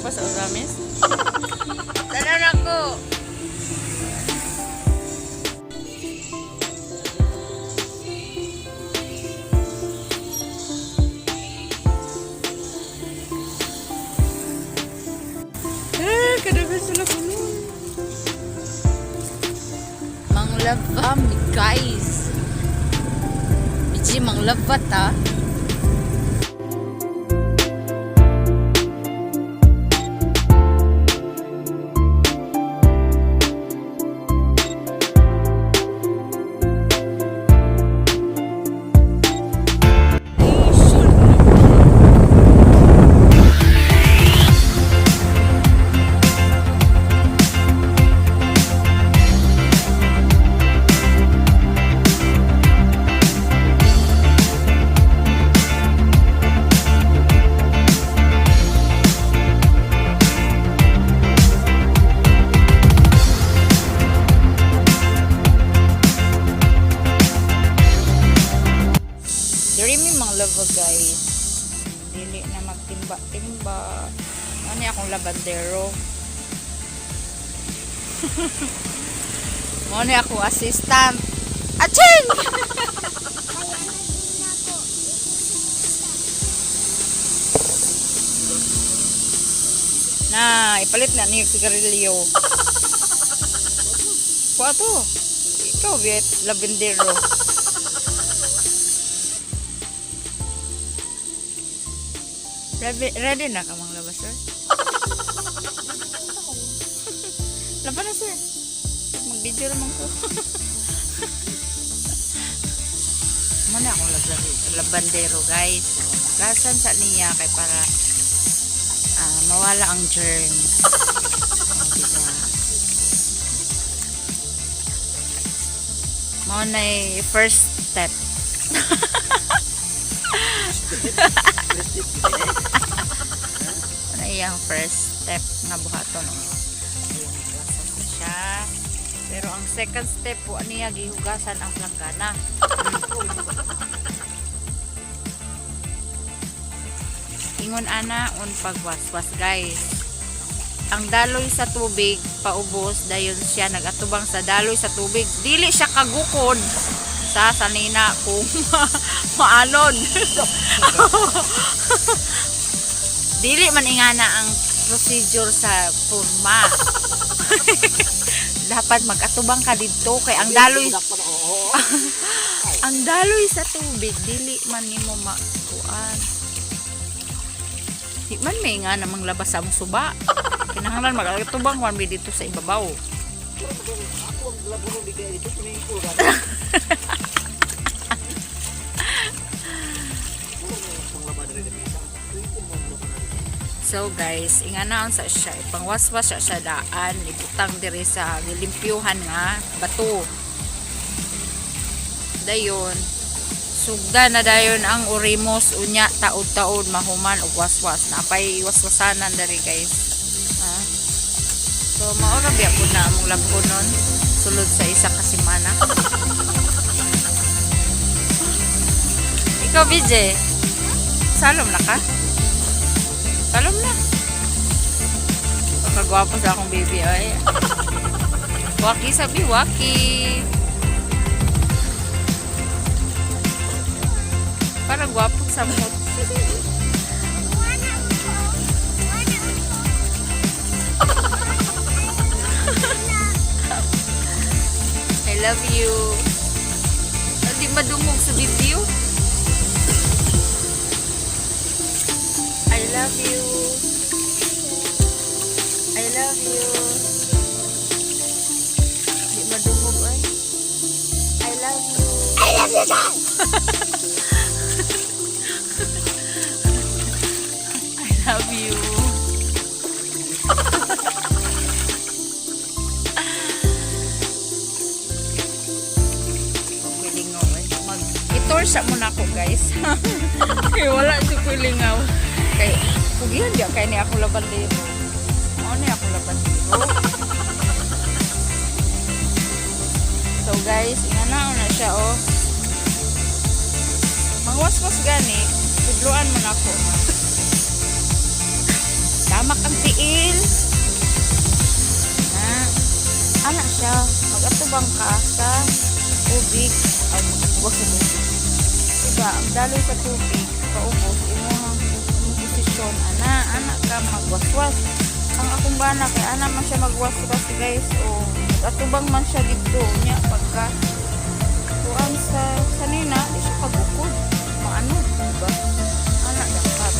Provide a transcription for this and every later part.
pa sa Ozamiz. Tanaw na ko. Eh, kadaghan sila kuno. Manglaba mi, guys. Biji manglaba ta. Diri mi manglaba, guys. Dili na magtimba-timba. Ano ni akong labandero? Mao ni ako assistant. Aching! Na, ipalit na niyo sigarilyo. Kuha to. Ikaw, Viet, labandero. Ready na ka manglaba, sir? Laba na, sir. Mag-video naman ko. Muna akong labandero, guys. So, hugasan sa niya kay para mawala ang germs. Oh, diba? Mao na first step. Ano iyang first step nga buhaton, oh. Ayun, hugasan na siya. Pero ang second step po niya gihugasan ang planggana. Ingon ana on pagwaswas, guys. Ang daloy sa tubig paubos, dayon siya nagatubang sa daloy sa tubig. Dili siya kagukod sa sanina kung maalon. Dili man ingana ang procedure sa forma. Dapat magatubang ka didto kay ang daloy ang daloy sa tubig dili man nimo makuan. Di man may nga namang labas sa among suba. Kinahanglan magatubang man mi dito sa ibabaw. Ako ang laburo di kaya dito swimming pool ba? So guys, inganaon sa siya, ipangwaswas siya sa daan, ibutang diri sa gilimpyuhan nga bato. Dayon, sugda na dayon ang orimos, unya taod-taod mahuman og waswas. Napay waswasanan diri, guys. Ha? So mao ra biya pud na among labhonon sulod sa isa ka semana. Ikaw, BJ, salom na ka? Salom na. Pagkagwapo sa akong baby ay. Waki sabi, waki. Parang gwapo sa mot. I love you. Hindi madungog sa video. I love you. I love you. Hindi madungog ay. I love you. I love you, Dad. I love you. Okay, lingaw eh. Mag i-tour siya muna ako, guys. Kay wala siya ko lingaw. Kay pugihan diya kay ni ako labandero. Mao ni ako labandero. So guys, ingana na siya, oh. Mangwaswas gani, tudloan mo na ako. Damak ang tiil. Siya, mag-atubang ka sa tubig. Ay, mag-atubang sa tubig. Diba, ang daloy sa tubig, paubos, imuhang imong posisyon, ana, ana ka magwaswas. Ang akong bana, kay ana man siya magwaswas, guys, o mag-atubang man siya dito, nya, pagka, kuan sa nina, di siya pagukod. Maano, diba? Ana, dapat.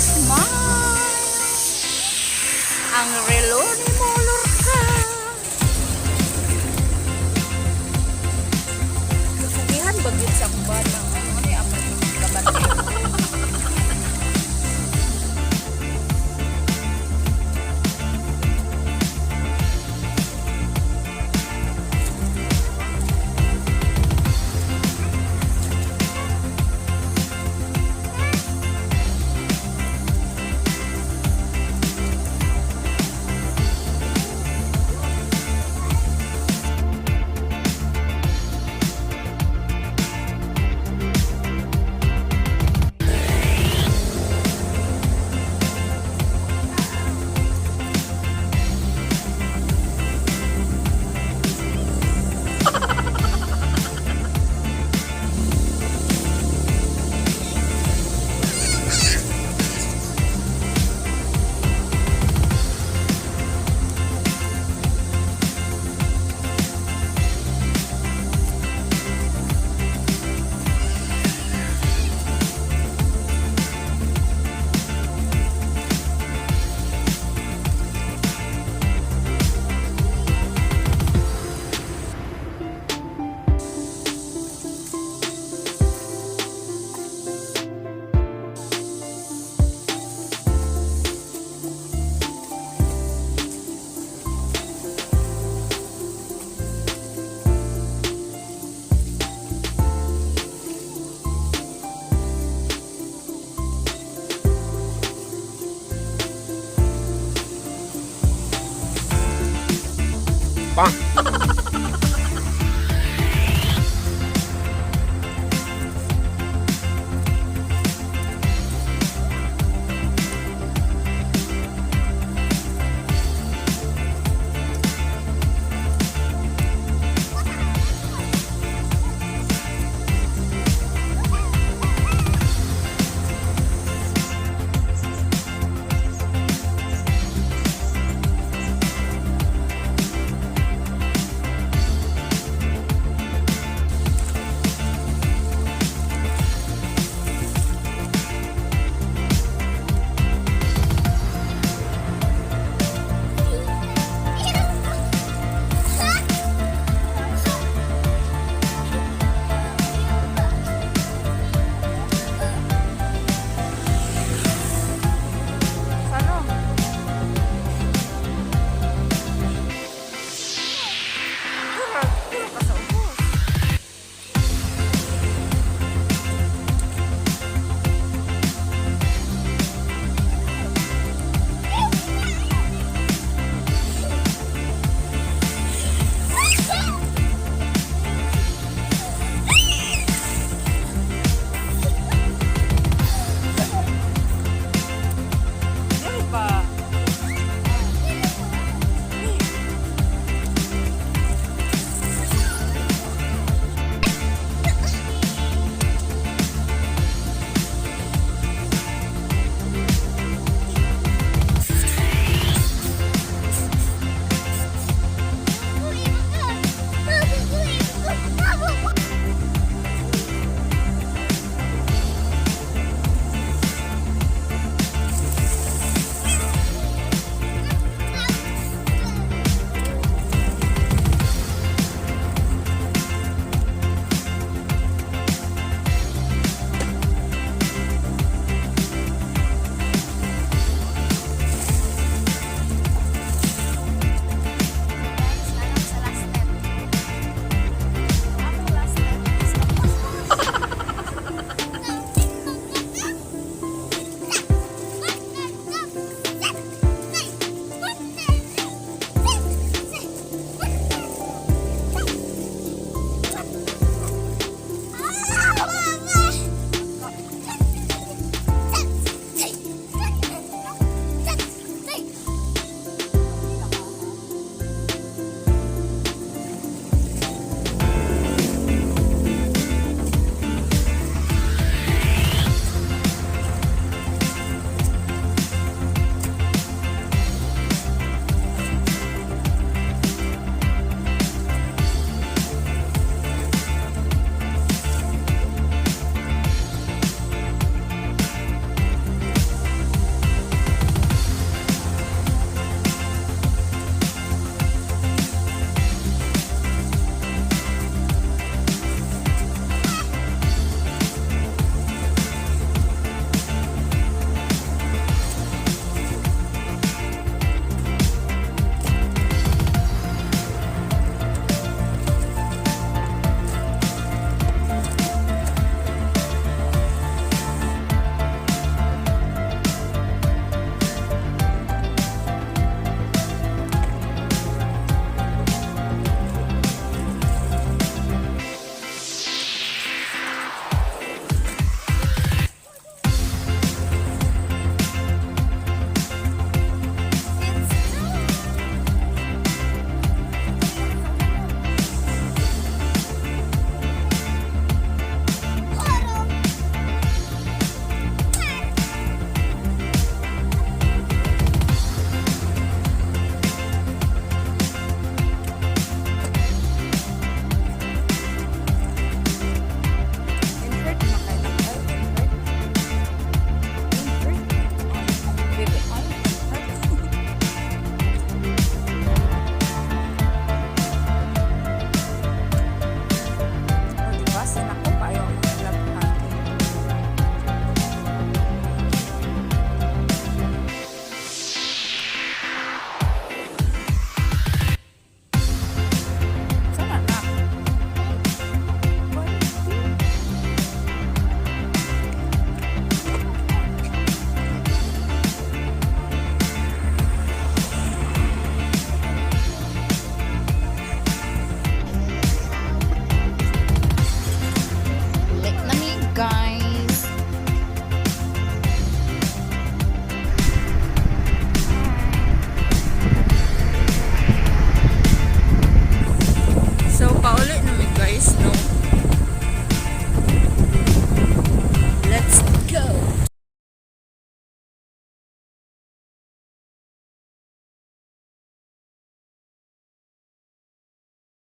Smile! Ang relo ni Molorka. Sugihan bagit sa kuban ng ano ni aman kabante. Bonk.